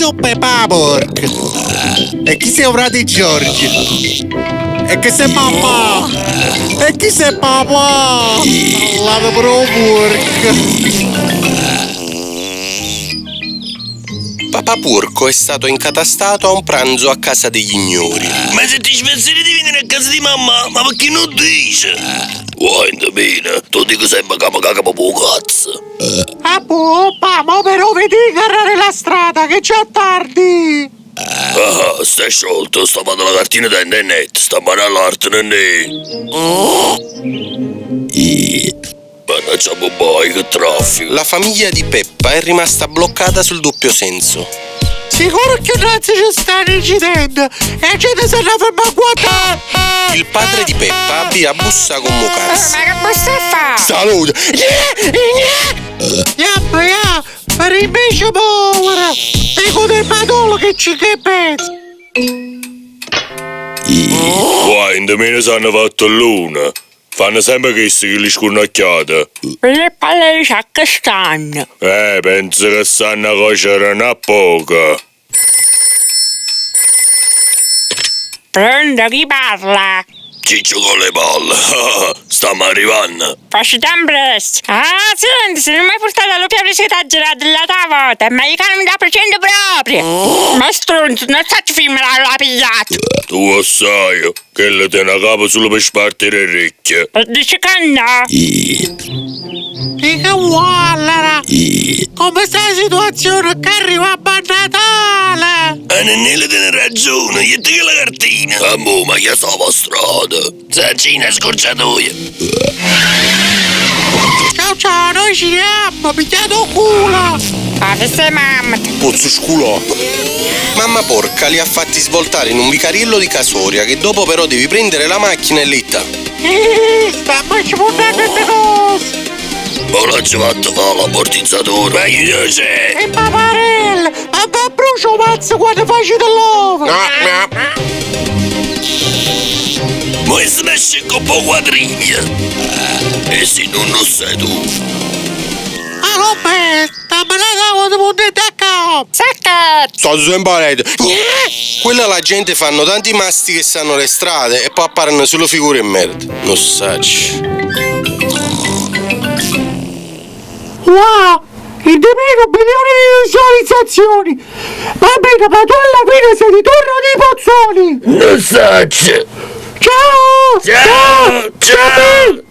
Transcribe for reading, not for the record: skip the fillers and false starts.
so Peppa 'a porca? E chi sei 'o frate 'e Giorgio? E chi sei mammà? E chi sei papà? Parlate pure 'o puorco! Papà Puorco è stato incatastato a un pranzo a casa degli ignori. Ma se ti sfazzieri di venire a casa di mamma, ma perché non dici? Guarda bene, tu dico sempre che mi caga proprio 'o cazzo. Ah boh, pa, mo però vedi di agarrare la strada che già tardi! Ah, stai sciolto, sto facendo la cartina da internet, sta imparando l'arte, nennè. Mannaggia Bobai, che traffico. La famiglia di Peppa è rimasta bloccata sul doppio senso. Sicuro che non ci sta un incidente e la gente si andava ferma a guardare! Il padre di Peppa avvia a bussa con cazzo. Ma che posso fare? Salute! Ya, ya, per invece povera! E con il padolo che ci che pensa! Guai, in meno si hanno fatto l'una. Fanno sempre questi che li scurnacchiate. Le palle di sacca stanno. Penso che stanno a cuocere una poca. Pronto, chi parla? Ciccio con le palle. Stiamo arrivando. Facci tan presto. Ah, senti, se non mi hai portato la pubblicità girata della volta, ma io non mi da prendendo proprio. Ma stronzo, non faccio film la pigliato. Tu lo sai che le tiene a capo solo per spartire le orecchie. Dici che no. E che guarda! Come sta la situazione che arriva a Natale? A Nennella tiene ragione, gli ti la cartina. Ah, mo, ma che so la strada. Saccina scorciatoia. Ciao ciao, noi ci siamo, pigliato culo! Ma che sei mamma? Pozzo sculò. Mamma porca li ha fatti svoltare in un vicariello di Casoria che dopo però devi prendere la macchina e l'itta. Stiamo sfondando queste cose! Ma l'ho già fatto fare l'ammortizzatore, ma chi c'è? E paparelle! Ma va brucio pazzo quando facete l'uovo! Ma se ne esce con po' quadriglia. E se non lo sai tu? Ah, vabbè, sta malata quando potete a capo! Sacca! Sto sempre Quella la gente fanno tanti masti che sanno le strade e poi appaiono solo figure e merda. Non sacci. Wow! Il meno milioni di visualizzazioni! Va bene, ma tu alla fine sei di torno di Pozzoli! Non sacci. Ciao! Ciao! Ciao!